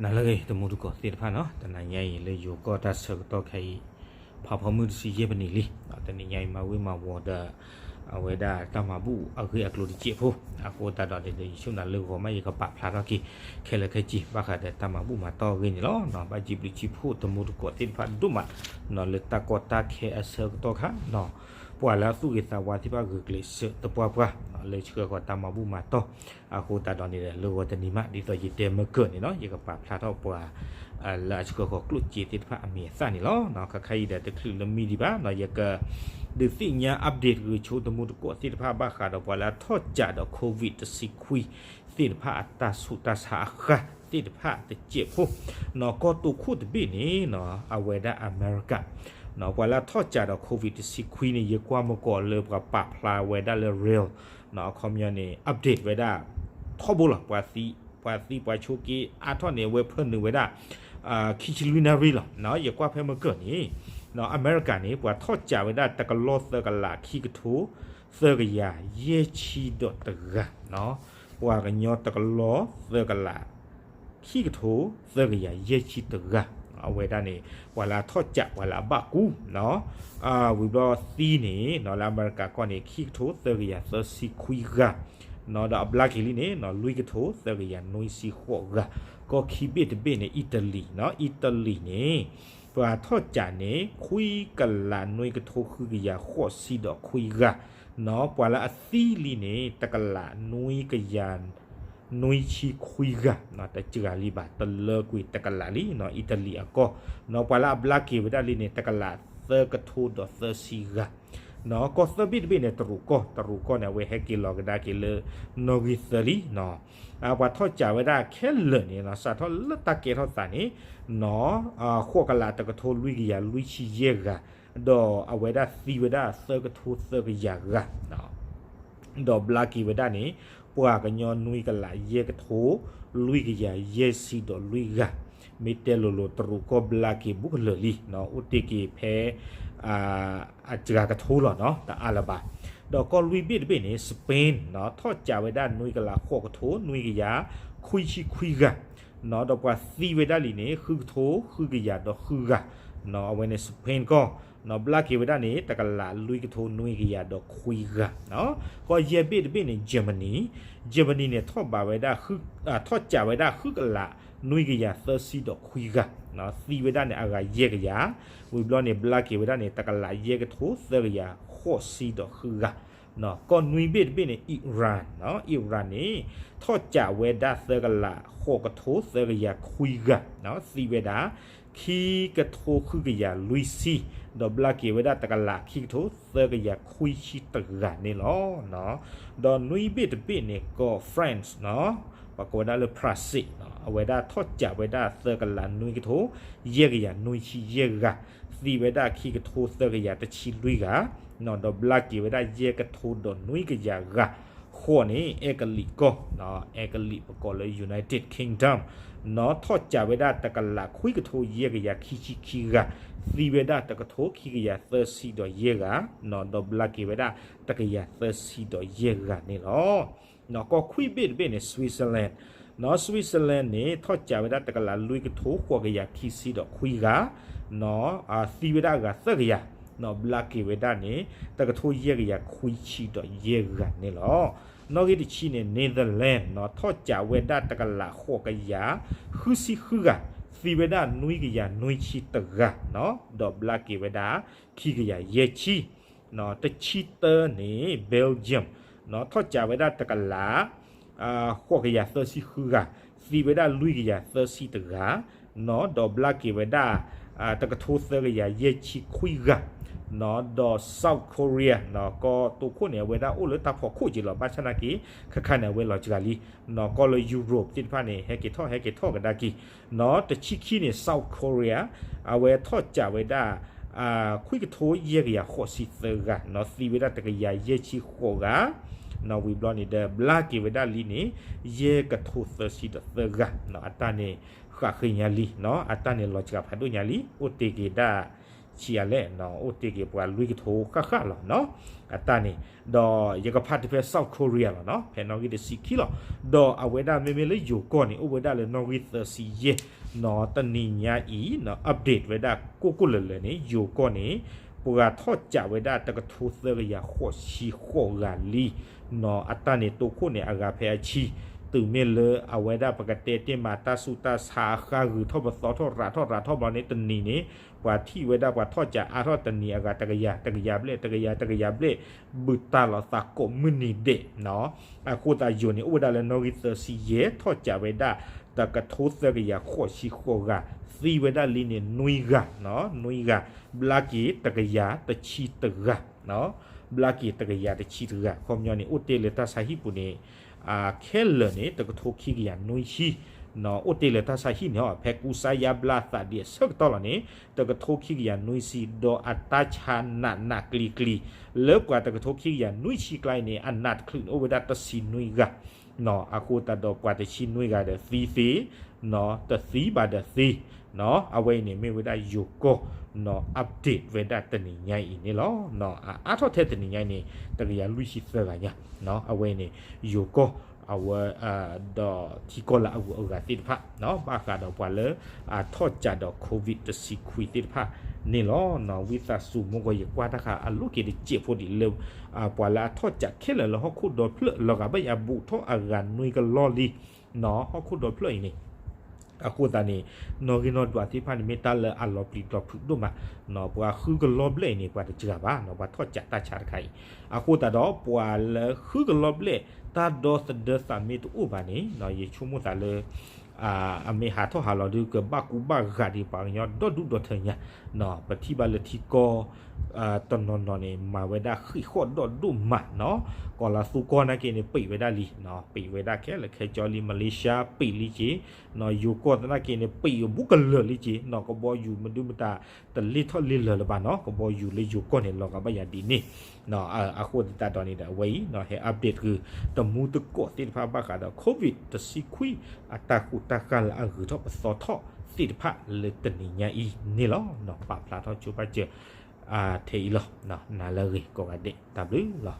နၤလၢအဂ့ၤ တမူတကိးသ့ၣ်တဖၣ်နီၤ, တနၤညါအံၤလၢယိၤကီၢ်တၢ်ဆၢကတီၢ်ခဲအံၤ ဖးဖီမုၢ်တဆံယဲၢ်ပနံးလံ. တနံၤညါအံၤမၤဝံၤမၤဝီၤဒီး အဝဲဒၣ်တၢ်မၤဘူၣ်အဂ့ၢ်အကျိၤတစဲးဖိ, အဃိသတးဒီးန့ၣ်ဒီး ယဆိကမိၣ်လၢဂီၤမး ယကပာ်ဖျါထီၣ်က့ၤ ခဲလၢာ်ခဲဆ့ ဘၣ်ဃးဒီးတၢ်မၤဘူၣ်မၤတီၢ်အဂ့ၢ်န့ၣ်လီၤ. ဘၣ်စံးဘျုးစံးဖှိၣ်တမူတကိးသ့ၣ်တဖၣ်ဒိၣ်မး လၢတၢ်ကီတၢ်ခဲအဆၢကတီၢ်ခါ ပှၤလၢအသူၣ်ဂ့ၤသးဝါသ့ၣ်တဖၣ်ဂုာ်ကျဲးစၢးသပှၢ်ပှၢ် လၢဆှၢဃီၤတၢ်မၤဘူၣ်မၤတီၢ်, အဃိသတးဒီးန့ၣ်ဒီး လၢဂီၤတနံၤမး ဒ်သိးယတဲမ့ၢ်ကၢၢ်န့ၣ်နီၤ ယကပာ်ဖျါထီၣ်ပှၤ လၢအဆှၢဃီၤကျိၣ်စ့သ့ၣ်တဖၣ်အမံၤအသၣ်န့ၣ်လီၤ. ခါခါအံၤဒီးတချုးလၢမံဒံးဘၣ်နီၤ ယက ဒုးသ့ၣ်ညါ update ဂုာ်ဆိတမူတကိးသ့ၣ်တဖၣ် ဘၣ်ဃးဒီးပှၤလၢအထီၣ်ကးဒီး COVID တဆံခွံသ့ၣ်တဖၣ်အတၢ်ဆူးတၢ်ဆါအဃၢ်သ့ၣ်တဖၣ်တစဲးဖိနီၤ. ကီၢ်တိာ်ခိၣ်တဘ့ၣ်န့ၣ်နီၤ အဝဲဒၣ်အမဲရကၤ ပှၤလၢအထီၣ်ကးဒီး COVID တဆံခွံန့ၣ် ယကွၢ်မ့ၢ်ကီးလၢပှၤပာ်ဖျါဝဲဒၣ်လၢ Real နီၤ အခီပညီန့ၣ် update ဝဲဒၣ်ထီဘိလီၤ. ပှၤသံ ပှၤသံပှၤဆိးက့အါထီၣ်န့ၣ် အဝဲဖၢနုာ်ဝဲဒၣ် ခံဆံလွံၢ်နၣ်ရံၣ်လီၤ. ယကွၢ်ဖဲမ့ၢ်ကၢၢ်န့ၣ် အမဲရကၤန့ၣ် ပှၤထီၣ်ကးဝဲဒၣ်တကလီၢ်သၢကလးခံကထိ သၢကယၤယဲၢ်ဆံဒီးတဂၤ, ပှၤကညီတကလီၢ်သၢကလး ခံကထိ သၢကယၤယဲၢ်ဆံတဂၤ, အဝဲဒၣ်န့ၣ် ပှၤလၢအထီၣ်ကး ပှၤလၢအဘၣ်ကူး ဝံၤဘျီသံန့ၣ် လၢအမဲရကၤကီၢ်န့ၣ် ခံကထိ သၢကယၤသၢဆံခွံဂၤ, ဒီးအဘျါက့ၤလံန့ၣ် လွံၢ်ကထိ သၢကယၤနွံဆံဃိးဂၤ, ကီၢ်ခံဘ့ၣ်တဘ့ၣ်န့ၣ် အံၣ်တလံၤ, အံၣ်တလံၤန့ၣ် ပှၤထီၣ်ကးန့ၣ် ခွံကလးနွံကထိဃုကယၤဃိးဆံဒီးခွံဂၤ, ပှၤလၢအသံလံန့ၣ် တကလးနွံကယၤ နွံဆံခွံဂၤ, တစှၤလံဘၣ် တလၢကွံာ်တကလးလံ အံၣ်တလံၤအကီၢ်, ပှၤလၢအဘျါက့ၤဝဲဒၣ်လံန့ၣ် တကလးသၢကထိဒီးသၢဆံဂၤ, ကီၢ်သၢဘ့ၣ်တဘ့ၣ်န့ၣ် တရူးကီၢ်, တရူးကီၢ်န့ၣ် အဝဲဟဲက့ၤလီၤကဒါက့ၤလၢ နီၣ်ဂံၢ်သၢလံ, ပှၤထီၣ်ကးဝဲဒၣ်ခဲလၢာ်န့ၣ် စးထီၣ်လၢတၢ်ကဲထီၣ်သးန့ၣ် ဃိးကလးတကထိလွံၢ်ကယၤလွံၢ်ဆံယဲၢ်ဂၤ, ဒီးအဝဲဒၣ်သံဝဲဒၣ်သၢကထိသၢကယၤဂၤ ဒီးဘျါက့ၤဝဲဒၣ်န့ၣ် ပှၤကညီနွံကလးယဲၢ်ကထိ လွံၢ်ကယၤယဲၢ်ဆံဒီးလွံၢ်ဂၤ, မ့ၢ်တဲလိၤလိၤ တရူးကီၢ်ဘျါက့ၤဘူးကလၢာ်လံ, အိၣ်တ့ၢ်က့ၤဖဲ အစှၤကထိလီၤနီၤ တအါလၢၤဘၣ်, ဒီးကီၢ်လွံၢ်ဘ့ၣ်တဘ့ၣ်န့ၣ် Spain ထီၣ်ကးဝဲဒၣ်နွံကလးဃိးကထိ နွံကယၤခွံဆံခွံဂၤ, ဒီးပှၤသံဝဲဒၣ်လံန့ၣ် ဃုကထိဃုကယၤဒီးဃုဂၤ, အဝဲန့ၣ် Spain ကီၢ်, ဘျါက့ၤဝဲဒၣ်န့ၣ် တကလးလွံၢ်ကထိနွံကယၤဒီးခွံဂၤ, ကီၢ်ယဲၢ်ဘ့ၣ်တဘ့ၣ်န့ၣ် Germany, Germany န့ၣ် ထီၣ်ဘးဝဲဒၣ် ထီၣ်ကးဝဲဒၣ်ဃုကလးနွံကယၤသၢဆံဒီးခွံဂၤ, သံဝဲဒၣ်န့ၣ်အဂၤယဲၢ်ကယၤ, ဝံၤဘျီန့ၣ် ဘျါက့ၤဝဲဒၣ်န့ၣ် တကလးယဲၢ်ကထိသၢကယၤဃိးဆံဒီးဃုဂၤ, ကီၢ်နွံဘ့ၣ်တဘ့ၣ်န့ၣ် Iran, Iran န့ၣ် ထီၣ်ကးဝဲဒၣ်သၢကလးဃိးကထိသၢကယၤခွံဂၤ, သံဝဲဒၣ် ခံကထိဃုကယၤလွံၢ်ဆံ, ဒီးဘျါက့ၤဝဲဒၣ်တကလးခံကထိသၢကယၤခွံဆံတဂၤန့ၣ်လီၤ. ဒီးနွံဘ့ၣ်တဘ့ၣ်န့ၣ် ကီၢ် France ပှၤကိးဝဲဒၣ်လၢ Prague အဝဲဒၣ်ထီၣ်ကးဝဲဒၣ်သၢကလးနွံကထိ ယဲၢ်ကယၤနွံဆံယဲၢ်ဂၤ, သံဝဲဒၣ်ခံကထိသၢကယၤတဆံလွံၢ်ဂၤ, ဒီးဘျါက့ၤဝဲဒၣ်ယဲၢ်ကထိဒီးနွံကယၤဂၤ, ဃိးန့ၣ် အဲကလံးကီၢ်, အဲကလံးပကိးလၢ United Kingdom နီၤ ထီၣ်ကးဝဲဒၣ်တကလးခွံကထိယဲၢ်ကယၤခံဆံခံဂၤ, သံဝဲဒၣ်တကထိခံကယၤသၢဆံဒီးယဲၢ်ဂၤ, ဒီးဘျါက့ၤဝဲဒၣ်တကယၤသၢဆံဒီးယဲၢ်ဂၤန့ၣ်လီၤ. နီၤ ကီၢ်ခွံဘ့ၣ်တဘ့ၣ်န့ၣ် Switzerland, နီၤ Switzerland န့ၣ် ထီၣ်ကးဝဲဒၣ်တကလးလွံၢ်ကထိဃိးကယၤခံဆံဒီးခွံဂၤ, နီၤ သံဝဲဒၣ်အဂၤသၢကယၤ, နီၤ ဘျါက့ၤဝဲဒၣ်န့ၣ် တကထိယဲၢ်ကယၤခွံဆံဒီးယဲၢ်ဂၤန့ၣ်လီၤ. နီၣ်ဂံၢ်တဆံန့ၣ် Netherlands နီၤ ထီၣ်ကးဝဲဒၣ်တကလးဃိးကယၤ ဃုဆံဃုဂၤ, သံဝဲဒၣ်နွံကယၤနွံဆံတဂၤ, နီၤ ဒီးဘျါက့ၤဝဲဒၣ် ခံကယၤယဲၢ်ဆံ, နီၤ တဆံတၢန့ၣ် Belgium, နီၤ ထီၣ်ကးဝဲဒၣ်တကလး ဃိးကယၤသၢဆံဃုဂၤ, သံဝဲဒၣ်လွံၢ်ကယၤသၢဆံတဂၤ, နီၤ ဒီးဘျါက့ၤဝဲဒၣ် တကထိသၢကယၤယဲၢ်ဆံခွံဂၤ, နီၤ ဒီး South Korea နီၤ ကီၢ်တိာ်ခိၣ်န့ၣ် အဝဲဒၣ်အိၣ်လၢတၢ်ဖီခိၣ်က့ၤလီၤ ဘၣ်ဆၣ်နာ်က့ ခါခါန့ၣ် အဝဲလီၤစှၤလံ, နီၤ ကီၢ်လၢ Europe သ့ၣ်တဖၣ်န့ၣ် ဟဲက့ၤထီၣ် ဟဲက့ၤထီၣ်ကဒါက့ၤ, နီၤ တဆံခံန့ၣ် South Korea အဝဲထီၣ်ကးဝဲဒၣ် ခွံကထိယဲၢ်ကယၤဃိးဆံသၢဂၤ, နီၤ သံဝဲဒၣ်တကယၤယဲၢ်ဆံဃိးဂၤ, နီၤ ဝံၤဘျီန့ၣ်ဒီး ဘျါက့ၤဝဲဒၣ်လံန့ၣ် ယဲၢ်ကထိသၢဆံဒီးသၢဂၤ, နီၤ အတၢ်န့ၣ်ဃးဃ့ညါလံ, နီၤ အတၢ်န့ၣ်လီၤစှၤဖးဒိၣ်ညါလံ, အိၣ်တ့ၢ်က့ၤဒၣ် ဆံးအါလဲၣ်နီၤ အိၣ်တ့ၢ်က့ၤပှၤလွံၢ်ကထိဃၣ်ဃၣ်လီၤနီၤ အတၢ်န့ၣ် ဒီးယကဖးတဖဲ South Korea လီၤနီၤ ဖဲနီၣ်ဂံၢ်တဆံခံလီၤ ဒီးအဝဲဒၣ်မ့မ့ၢ်လၢယိၤကီၢ်န့ၣ် အိၣ်ဝဲဒၣ်လၢနီၣ်ဂံၢ်သၢဆံယဲၢ်နီၤ တနံၤညါအံၤနီၤ update ဝဲဒၣ်ကိၢ်ကိၢ်လၢၤလၢၤန့ၣ် ယိၤကီၢ်န့ၣ် ပှၤထီၣ်ကးဝဲဒၣ်တကထိသၢကယၤဃိးဆံဃိးဂၤလံနီၤ အတၢ်န့ၣ်တိခိၣ်န့ၣ် အဂၤဖဲအဆံ တုၤမ့ၢ်လၢအဝဲဒၣ်ပကတဲတ့ၢ်မးတၢ်ဆူးတၢ်ဆါအဃါဂုၤထီၣ်ပသီထီၣ်ရၤထီၣ်ရၤထီၣ်ဘျီန့ၣ် တနံၤန့ၣ် ပှၤထံၣ်ဝဲဒၣ်ပှၤထီၣ်ကးအါထီၣ်တနံၤအဂၤတကယၤ တကယၤဘျဲၣ် တကယၤ တကယၤဘျဲၣ် ဘုးတၢ်လီၤသးကိးမုၢ်နံၤဒဲးနီၤ အဃိသတးယိၤန့ၣ် အိၣ်ဝဲဒၣ်လၢနီၣ်ဂံၢ်သၢဆံယဲၢ် ထီၣ်ကးဝဲဒၣ် တကထိသၢကယၤဃိးဆံဃိးဂၤ သံဝဲဒၣ်လံန့ၣ် နွံဂၤနီၤ နွံဂၤ ဘျါက့ၤတကယၤတဆံတဂၤ ဘျါက့ၤတကယၤတဆံတဂၤ ခီပညီန့ၣ် အိၣ်တ့ၢ်လၢတၢ်ဆါဟံၣ်ပူၤန့ၣ် ခဲလၢာ်န့ၣ် တကထိခံကယၤနွံဆံ အိၣ်တ့ၢ်လၢတၢ်ဆါဟံၣ်န့ၣ် ဖဲကူစါယါဘျါသးဒံးအဆၢကတီၢ်လီၤန့ၣ် တကထိခံကယၤနွံဆံ ဒီးအတၢ်ဆါနးနးကျံၤကျံၤ လၢပှၤတကထိခံကယၤနွံဆံကျါအံၤန့ၣ် အနးတချုးန့ၣ် အိၣ်ဝဲဒၣ်တဆံနွံဂၤ အဃိသတးဒီးပှၤတဆံနွံဂၤဒီးသံသ့ တသံဘၣ်ဒီးသ့ အဝဲအံၤန့ၣ်မ့ၢ်ဝဲဒၣ်ယိၤကီၢ်နီၤ update ဝဲဒၣ်တနံၤညါအံၤန့ၣ်လီၤ. အါထီၣ်ထဲတနံၤညါအံၤန့ၣ် တကယၤလွံၢ်ဆံသၢဂၤညါ အဝဲအံၤန့ၣ် ယိၤကီၢ်အဝဲ ဒီးထံကီၢ်လၢအဂုၤအဂၤသ့ၣ်တဖၣ် ဘၣ်ဃးဒီးပှၤလၢအထီၣ်ကးဒီး COVID တဆံခွံသ့ၣ်တဖၣ်န့ၣ်လီၤ. ဝံသးစူၤ မ့ၢ်ဂီၤ ယကွၢ်တၢ်ခါအလိၣ်က့ၤတစဲးဖိဒံးလၢ ပှၤလၢအထီၣ်ကးခဲလၢာ်လၢဟီၣ်ခိၣ်ဒီဖျၢၣ် လီၤဂာ်ဘၣ်ယၤဘူးထီၣ်အဂၤနွံကလီၢ်လံ ဟီၣ်ခိၣ်ဒီဖျၢၣ်အံၤန့ၣ် အဃိသတးန့ၣ် နီၣ်ဂံၢ်နီၣ်ဒွးသ့ၣ်တဖၣ်န့ၣ် မ့ၢ်တၢ်လၢအလီၤပျံၤလီၤဖုးဒိၣ်မး ပှၤဃုကလီၢ်ဘျဲၣ်အံၤန့ၣ် ပှၤတစှၤဘၣ် ပှၤထီၣ်ကးတၢ်ဆါတခါအံၤ အဃိသတးဒီးပှၤလၢဃုကလီၢ်ဘျဲၣ် တၢ်ဒီသဒၢသးမ့ၢ်တအိၣ်ဘၣ်န့ၣ် ယဆိကမိၣ်သးလၢ အမ့ၢ်ဟးထီၣ်ဟးလီၤဒုး ကဘၣ်ကူဘၣ်ဂာ်ဒံးပှၤကညီဒီဒူၣ်ဒီထၢညါ ပထံၣ်ဘၣ်လၢထံကီၢ် တနီၤနီၤန့ၣ် မၤဝဲဒၣ်ဃံးဃီၣ်ဒီဒိၣ်မးနီၤ ကီၤလၤသူကီၢ်နာ်က့န့ၣ် ပံးဝဲဒၣ်လံ ပံးဝဲဒၣ်ခဲလၢာ်ခဲဆ့လံ မလ့ၡါပံးလံက့ၤ ယိၤကီၢ်သနာ်က့န့ၣ် ပံးအဘူးကလၢာ်လံက့ၤ ကဘီယူၤမဒုမတၤ တလ့ၢ်ထီၣ်လ့ၢ်လၢၤလၢၤဘၣ်နီၤ ကဘီယူၤလၢယိၤကီၢ်န့ၣ် လီၤဂာ်ဘၣ်ယၤဒ်န့ၣ် အဃိသတးဒီးန့ၣ်ဒီး အဝဲအံၤနီၤ ဟဲ update ဃုာ် တမူတကိးသ့ၣ်တဖၣ်ဘၣ်ဃးဒီး COVID တဆံခွံ အတၢ်ဃူတၢ်ဃာ်လၢအဂုၤထီၣ်ပသီထီၣ်သ့ၣ်တဖၣ်လၢတနံၤညါအံၤန့ၣ်လီၤ. ပာ်ဖျါထီၣ်ဆိပာ်စၢၤ ထဲအံၤလီၤ. နၤလၢအဂ့ၤကိးဂၤဒဲး တၢ်ဘျုးလီၤ.